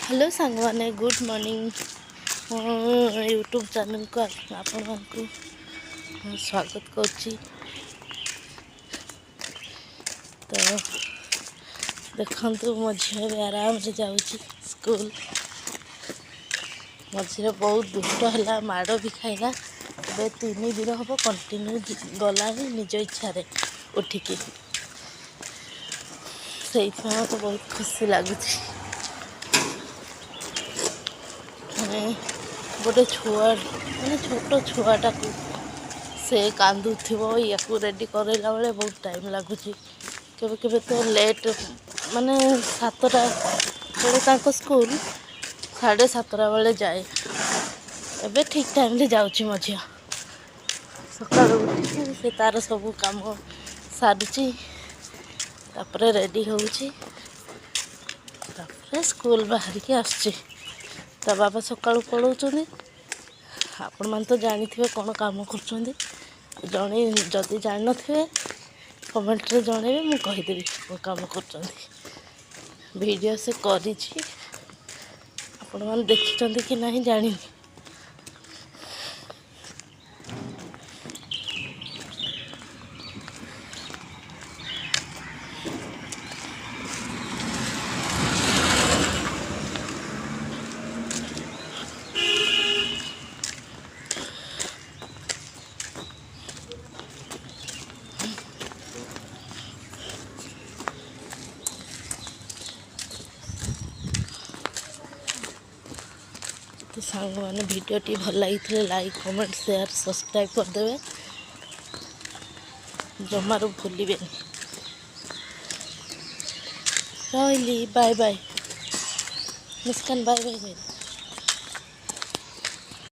Hello ସାଙ୍ଗମାନେ, good morning. ମୋ YouTube ଚ୍ୟାନେଲ୍କୁ ଆପଣମାନଙ୍କୁ ସ୍ୱାଗତ କରୁଛି। ତ ଦେଖନ୍ତୁ, ମୋ ଝିଅ ଏବେ ଆରାମରେ ଯାଉଛି ସ୍କୁଲ। ମଝିରେ ବହୁତ ଦୁଷ୍ଟ ହେଲା, ମାଡ଼ ବି ଖାଇଲା। ଏବେ 3 ଦିନ ହେବ କଣ୍ଟିନ୍ୟୁ ଗଲାଣି ନିଜ ଇଚ୍ଛାରେ ଉଠିକି। ସେଇଥିପାଇଁ ମୋତେ ବହୁତ ଖୁସି ଲାଗୁଛି। ମାନେ ଗୋଟେ ଛୁଆ, ମାନେ ଛୋଟ ଛୁଆଟାକୁ, ସେ କାନ୍ଦୁଥିବ, ୟାକୁ ରେଡ଼ି କରାଇଲା ବେଳେ ବହୁତ ଟାଇମ୍ ଲାଗୁଛି। କେବେ କେବେ ତ ଲେଟ୍, ମାନେ 7ଟା ବେଳେ ତାଙ୍କ ସ୍କୁଲ, 7:30 ବେଳେ ଯାଏ। ଏବେ ଠିକ୍ ଟାଇମ୍ରେ ଯାଉଛି ମୋ ଝିଅ। ସକାଳୁ ଉଠିକି ସେ ତା'ର ସବୁ କାମ ସାରୁଛି, ତାପରେ ରେଡ଼ି ହେଉଛି, ତାପରେ ସ୍କୁଲ ବାହାରିକି ଆସୁଛି। ତା ବାବା ସକାଳୁ ପଳାଉଛନ୍ତି। ଆପଣମାନେ ତ ଜାଣିଥିବେ କ'ଣ କାମ କରୁଛନ୍ତି। ଜଣେ ଯଦି ଜାଣିନଥିବେ, କମେଣ୍ଟରେ ଜଣେଇବେ, ମୁଁ କହିଦେବି କ'ଣ କାମ କରୁଛନ୍ତି। ଭିଡ଼ିଓ ସେ କରିଛି, ଆପଣମାନେ ଦେଖିଛନ୍ତି କି ନାହିଁ ଜାଣିନି। ତ ସାଙ୍ଗମାନେ, ଭିଡ଼ିଓଟି ଭଲ ଲାଗିଥିଲେ ଲାଇକ୍, କମେଣ୍ଟ, ସେୟାର, ସବସ୍କ୍ରାଇବ୍ କରିଦେବେ, ଜମାରୁ ଭୁଲିବେନି। ରହିଲି, bye bye. Muskan, bye bye କହିଦେ।